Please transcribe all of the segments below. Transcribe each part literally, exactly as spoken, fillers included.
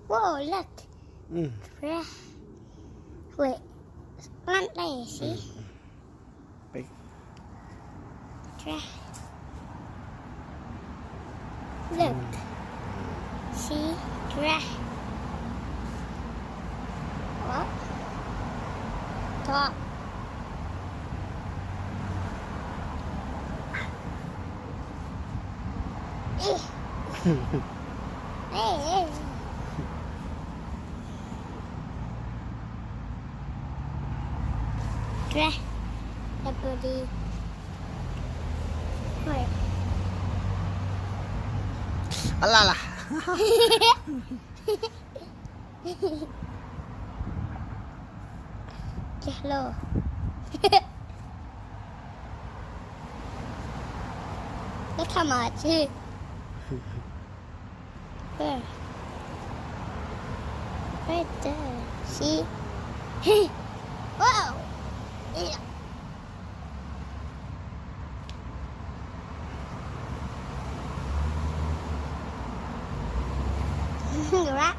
Wow, look. Hmm. Wait. Plant đây, see? Hmm. Big. Drag. Look. See? Drag. What? Top. Ih. Ê, ê. Drag. Đập vào đi. Rồi. Ala lah. Chalo. Nó thơm à chứ. There. Right there. See? Wow. Yeah. Right.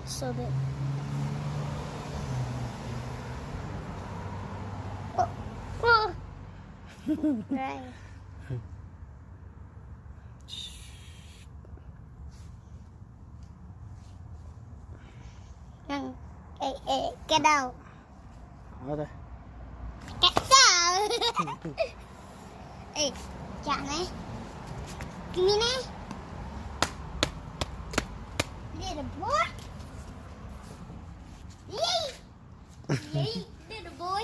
So big. Oh, oh. Right. Năng, ê, ê, cái đầu. Ở đây. Cái sao? Ê, chả này. Give me này. Little boy. Yay. Yay, little boy.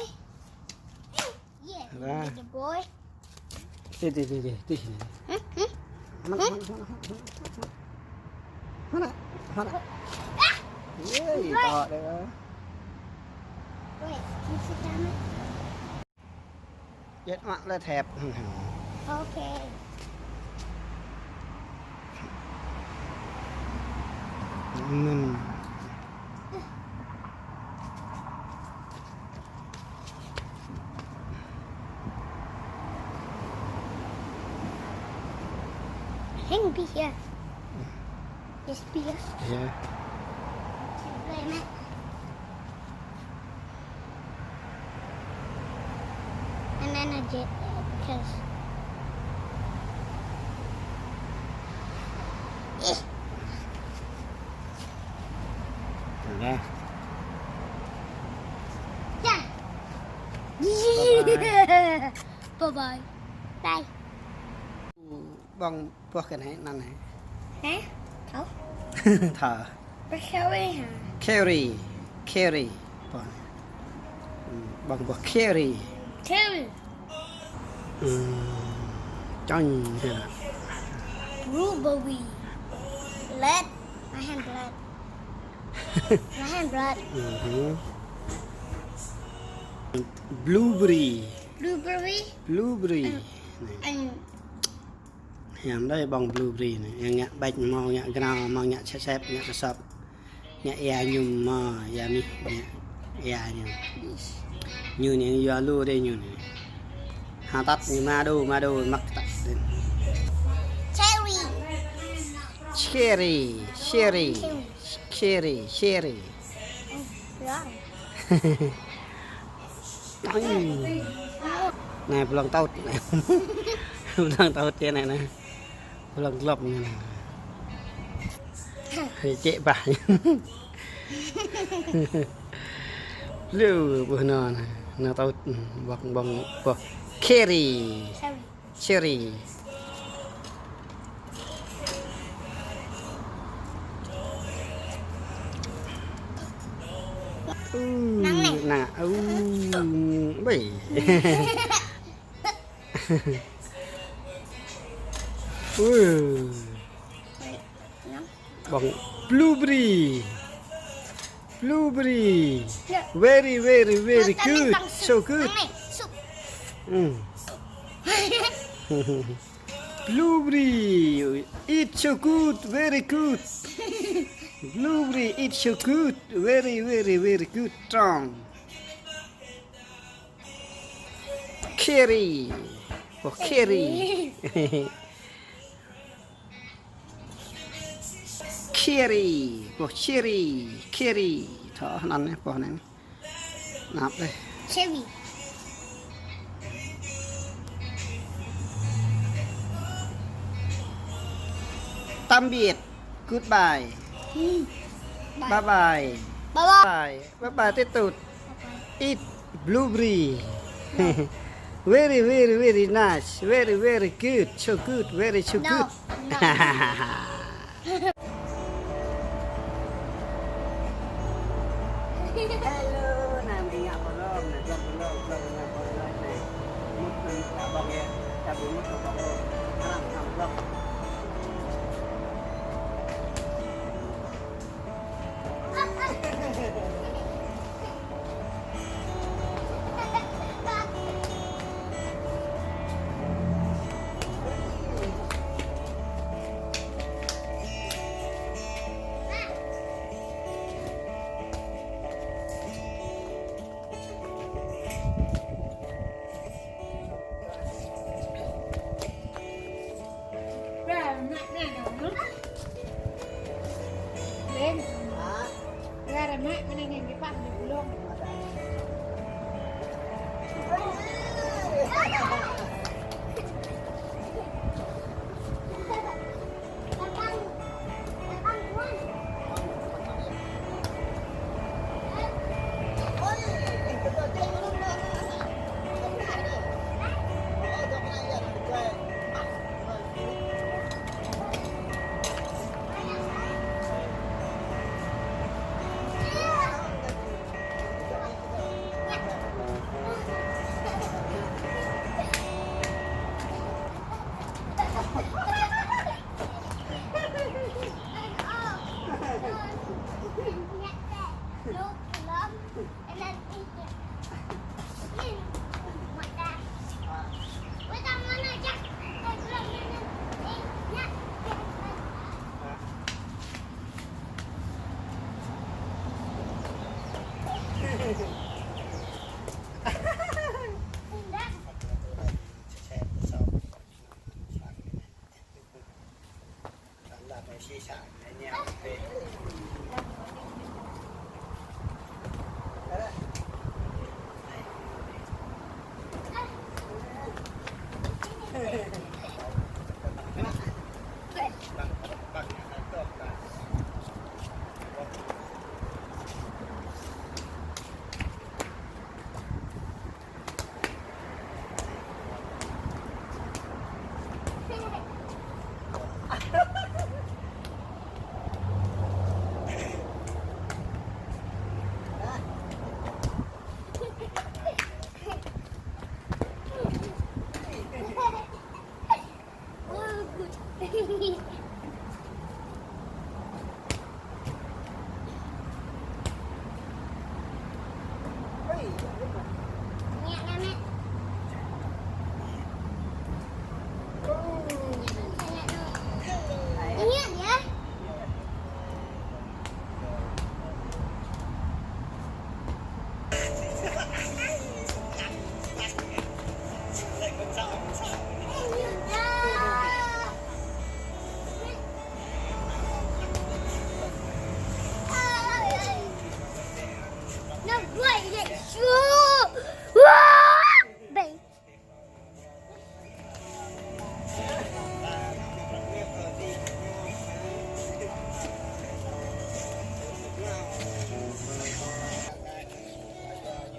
Yes, little boy. Tih, tih, tih, tih, tih. Hả? Hả? Hả? Hả? Hả? Hả? Yay, right. Tọt đây. Wait, can you sit down? Chết mặn lên thép. Okay. Mình. Hang be here. Just be here. Yeah. Just play, mate. And then a jet, 'cause. Nè. Done. Bye bye. Bye bye. Bye. Ƀơ̆ng boh kơ anai, anăn anai. Hả? Thơm. Thơm. Boh cherry hả? Cherry. Cherry. Boh. Ừm, ƀơ̆ng boh cherry. Cherry. Ừm, chanh hả? Blueberry. Blood. My hand blood. My hand blood. Mhm. Blueberry. Blueberry. Blueberry. And, and Hiam đơi ƀơ̆ng blueberry anai. Yang ngă ƀač mâo, ngă gơnam mâo, ngă sĕp sĕp, ngă kơsŏp. Ngă ia ñu mâo, ia mih, ngă ia ñu. Ñu anai yua lu đơi ñu anai. Hơtăt ñu mă đu, mă đu, mă tăt. Cherry. Cherry, cherry, cherry, cherry. Wrong. Anai, blŏng tơ̆t. Blŏng tơ̆t čơ anai, anai. Blŏng glŏp anai, anai. Hơi čĕ bah. Lu, boh anai, anai. Anai tơ̆t, ƀơ̆ng, ƀơ̆ng, boh. Cherry. Cherry. Cherry. Năng anai. Năng, bai. Ui. Năng. Ƀơ̆ng blueberry. Blueberry. Very, very, very good. So good. Blueberry. It's so good. Very good. Blueberry, it's so good. Very, very, very good, strong. Cherry. Boh cherry. Cherry. Boh cherry. Cherry. Thâo anăn anai, boh anai. Anăp dih. Cherry. Tạm biệt. Goodbye. Hmm. Bye. Bye bye. Bye bye. Bye. Bye bye, Titut. Bye bye. Eat blueberry. No. Very, very, very nice. Very, very good. So good. Very so good. No. No. Hello, anai mơ̆ng ngă pơrơm, anai pơrơm, pơrơm, anai pơrơm, anai. Mŭt mơ̆ng ngă ƀơ̆ng yơh, čăp mŭt mơ̆ng ƀơ̆ng, arăng hăng ƀơ̆ng.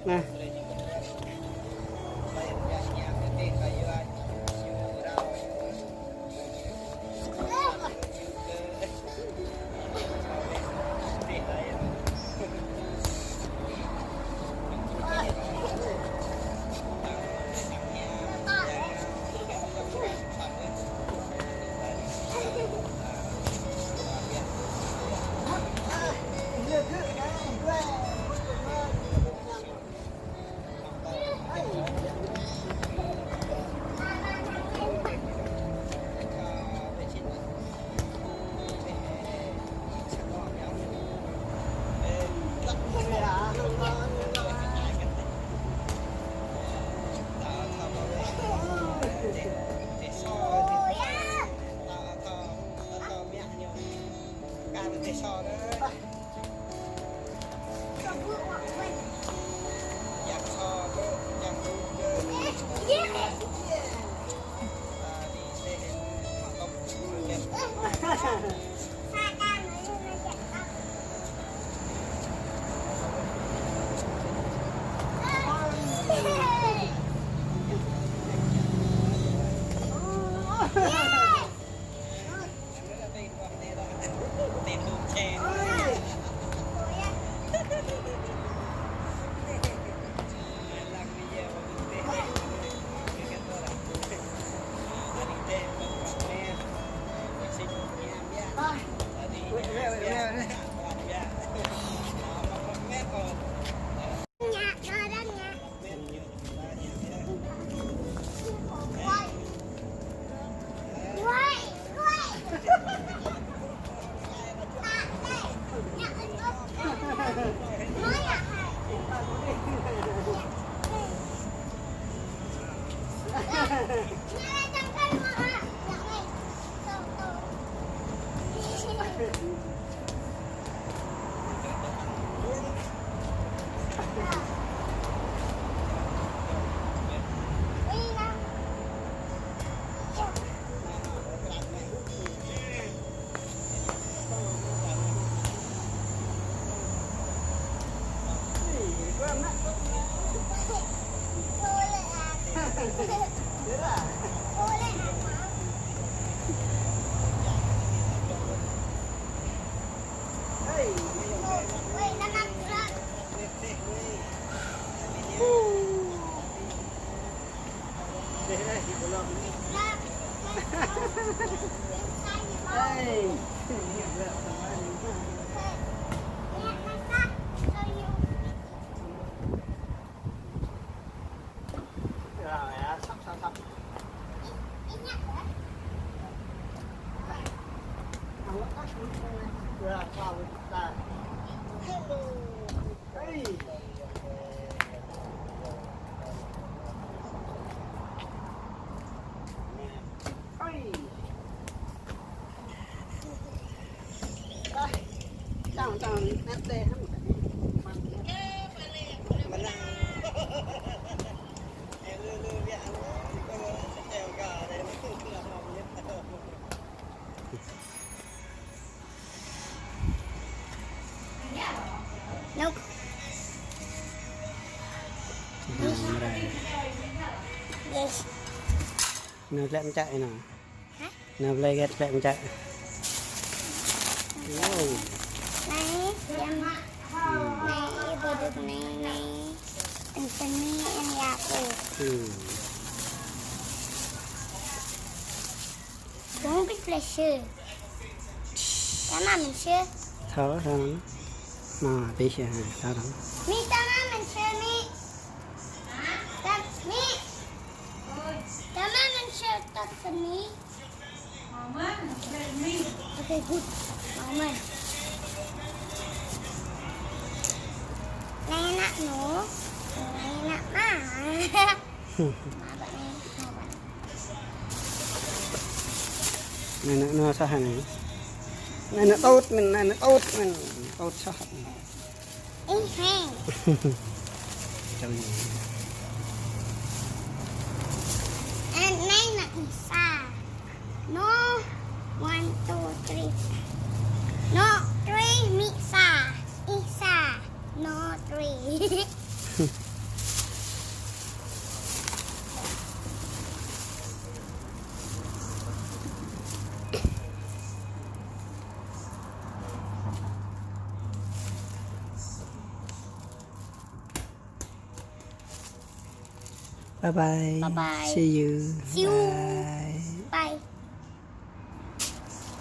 Nah. Nope. Yes. Nao glaĭ mơčak ih nao. Hah? Nao blai glaĭ mơčak. Wow. Anai, yang, anai, ibu duduk anai, anai. Anthony and Yaku. Hmm. Don't be pleasure. Tama mơ̆n sơ. Thâo, thâo. Mă, pih sơ, ha, thâo, thâo. Mi tama mơ̆n sơ, mi. Tam-, mi. Tama mơ̆n sơ, tak sơ, mi. Okay, good. Mă mơ̆n. Anai ană nu. Anai ană mă. Mă bă anai, mă bă. Anai ană, anai sah anai. Anai ană tŭt mơ̆n, anai ană tŭt mơ̆n. Tŭt sah. Ih, heng. Anai ană ih sa. No, one, two, three. No, three, mi sa. Ih sa. No, three. Bye bye. Bye bye. See you. See you. Bye. Bye.